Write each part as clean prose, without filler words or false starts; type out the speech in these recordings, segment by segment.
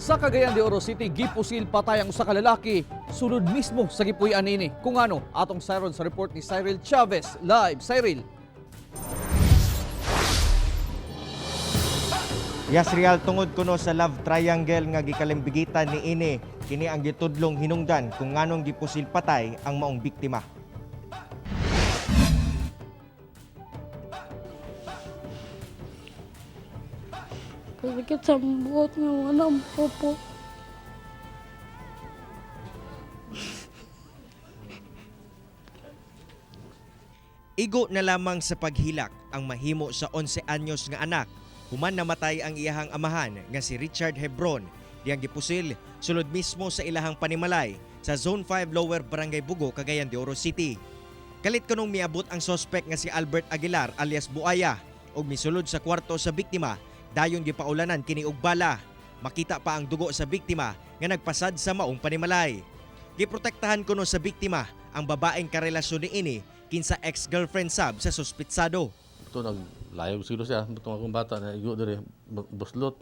Sa Cagayan de Oro City, gipusil patay ang usa ka lalaki sulod mismo sa gipuy-an niini. Kung ano, atong sayron sa report ni Cyril Chavez. Live, Cyril. Yes, Real, tungod kuno sa love triangle nga gikalimbigitan ni ini, kini ang gitudlong hinungdan kung nganong gipusil patay ang maong biktima. Pasakit sa buot nga wala ang popo. Igo na lamang sa paghilak ang mahimo sa 11 anyos nga anak human namatay ang iyahang amahan nga si Richard Hebron, diyang gipusil sulod mismo sa ilahang panimalay sa Zone 5 Lower Barangay Bugo, Cagayan de Oro City. Kalit kanong miabot ang sospek nga si Albert Aguilar alias Buaya og misulod sa kwarto sa biktima, dayon gipaulanan kini og bala. Makita pa ang dugo sa biktima nga nagpasad sa maong panimalay. Giprotektahan kuno sa biktima ang babaeng karelasyon niini, kinsa ex-girlfriend sab sa suspitsado. Ito naglayog siguro siya, itong akong bata na igo diri, buslot.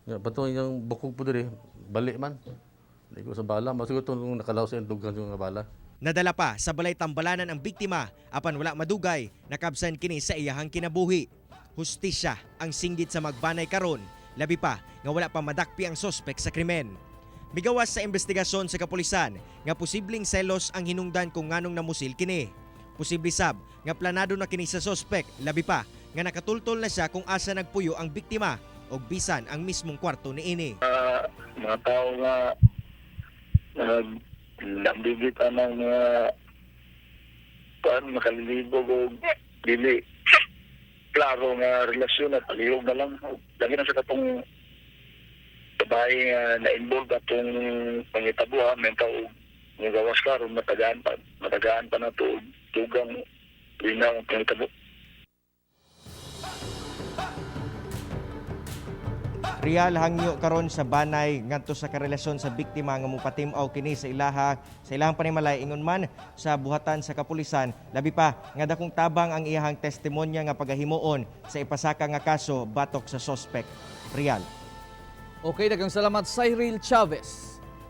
Ya, bato yung bukog po diri, bali man. Igo sa bala, masiguro itong nakalaw sa dugan yung nga bala. Nadala pa sa balay tambalanan ang biktima apan wala madugay nakabsan kini sa iyahang kinabuhi. Hustisya ang singgit sa magbanay karon, labi pa nga wala pa madakpi ang sospek sa krimen. Migawas sa investigasyon sa kapulisan nga posibleng selos ang hinungdan kung nganong namusil kini. Posible sab nga planado na kini sa sospek, labi pa nga nakatultol na siya kung asa nagpuyo ang biktima og bisan ang mismong kwarto niini. Mga tao nga nagbibit ang mga kuan makalilibog o dili klaro nga relasyon at palihog na lang lagi na sa katong babae nga na-involve atong pangitabo ha menta og nga gawas karon matagaan pa na to og dugang linaw ang pangitabo. Real, hangyo karon sa banay ngadto sa karelasyon sa biktima nga mopatim-aw kini sa ilaha sa ilahang panimalay, ingon man sa buhatan sa kapulisan, labi pa nga dakong tabang ang iyahang testimonya nga pagahimuon sa ipasaka nga kaso batok sa sospek. Real. Okay, daghang salamat, Cyril Chavez.